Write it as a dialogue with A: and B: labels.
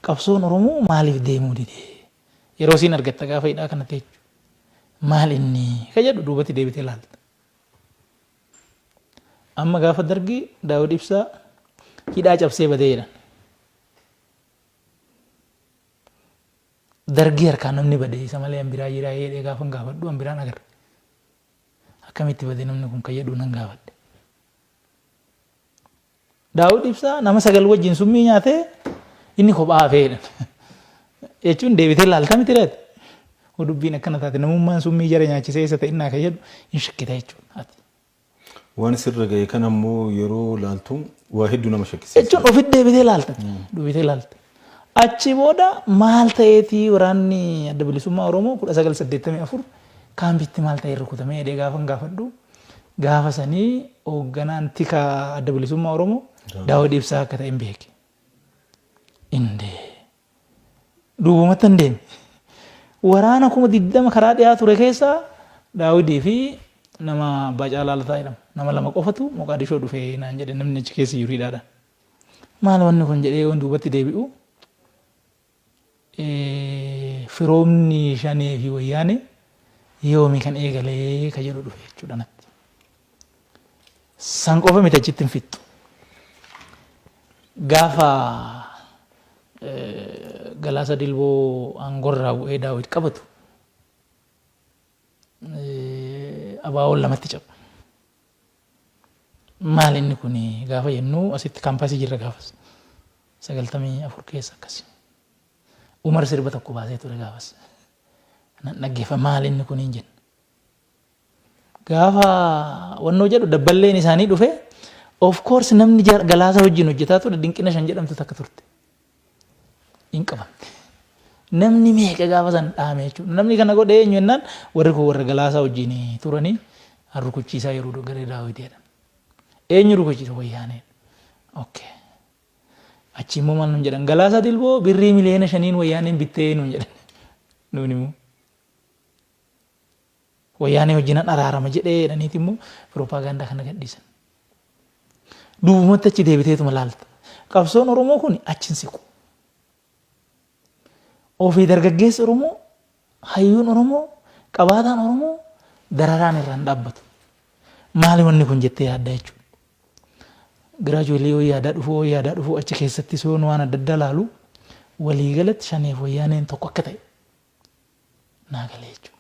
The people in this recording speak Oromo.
A: Qabsoon Oromoo maaliif deemuu dide? Yeroo siin argatta gaafa hidhaa kana teechu. Maal inni ka jedhu duubatti deebitee laalta. Amma gaafa Dargii Daawud Ibsaa hidhaa cabsee badee jedhan. Dargii harkaa namni bade isa malee an biraa jiraa jedhee gaafan gaafadhu an biraan agarre. Akkamitti bade namni kun kan jedhu nan gaafadhe. Daawud Ibsaa nama 9 wajjin summii nyaatee inni kophaa hafee jedhan. Jechuun deebitee laalta miti reet. Hoo dubbiin akkana taate namummaan summii jara nyaachisee isa ta'innaa kan jedhu hin shakkita jechuudha. Ati.
B: Waan sirra ga'e kana immoo yeroo laaltu waa hedduu nama shakkisiisa.
A: Jechuun ofitti deebitee laalta. Deebitee laalta. Achi booda maal ta'eetii waraanni Adda Bilisummaa Oromoo 1984 kaampitti maal ta'ee rukutamee jedhee gaafan gaafadhu gaafa sanii hoogganaan tika Adda Bilisummaa Oromoo Daawud Ibsaa akka ta'e hin beeke. Indee. Duubumattan deeme. Waraana 20,000 karaa dhiyaa ture keessaa Daawidii fi nama Abbaa Caalaa Lataa jedhamu nama lama qofatu Moqaadishoo dhufe naan jedhe namni achi keessa jiru hidhaadhaan. Maal wanni kun jedhee yoon duubatti deebi'u firoomni Shanee fi Wayyaanee yoomi kan eegalee ka jedhu dhufe jechuudha natti. San qofa miti achitti hin fixxu. Gaafa Galaasa Dilboo aangorraa bu'ee Daawit qabatu ABOn lamatti caba. Maal inni kun gaafa jennu asitti kaampaasii jirra gaafas. 94 keessa akkasi. Umar sirba tokko baasee ture gaafas. Nan dhaggeeffa maal inni kun hin jenna. Gaafa wannoo jedhu dabballeen isaanii dhufe of course namni Galaasa wajjin hojjetaa ture Dinqina Shan jedhamtu takka turte. Hin qabamte. Namni meeqa gaafa san dhaame jechuudha. Namni kana godhe eenyu jennaan warri kun warra Galaasaa wajjin turanii rukuchiisaa yeroo garee Daawit jedhan. Eenyu rukuchiisa? Wayyaaneen. Okay. Achi immoo maal nuun jedhan? Galaasaa Dilboo birrii 5 miliyoona Wayyaaneen bittee nuun jedhan. Nuun immoo. Wayyaanee wajjinan araarama jedhee jedhaniiti immoo piropaagaandaa kana gadhiisan. Duubumatti achi deebiteetuma laalta. Qabsoon Oromoo kun achi hin siqu. Ofii dargaggeessi Oromoo, hayyuun Oromoo, qabaataan Oromoo dararaan irraa hin dhaabbatu. Maali wanni kun jettee yaadda jechuudha. Giraajuweelii yoo yaadaa dhufuu yoo yaadaa dhufuu achi keessatti soon waan adda addaa laalu waliigalatti Shaneef Wayyaaneen tokko akka ta'e naa galee jechuudha.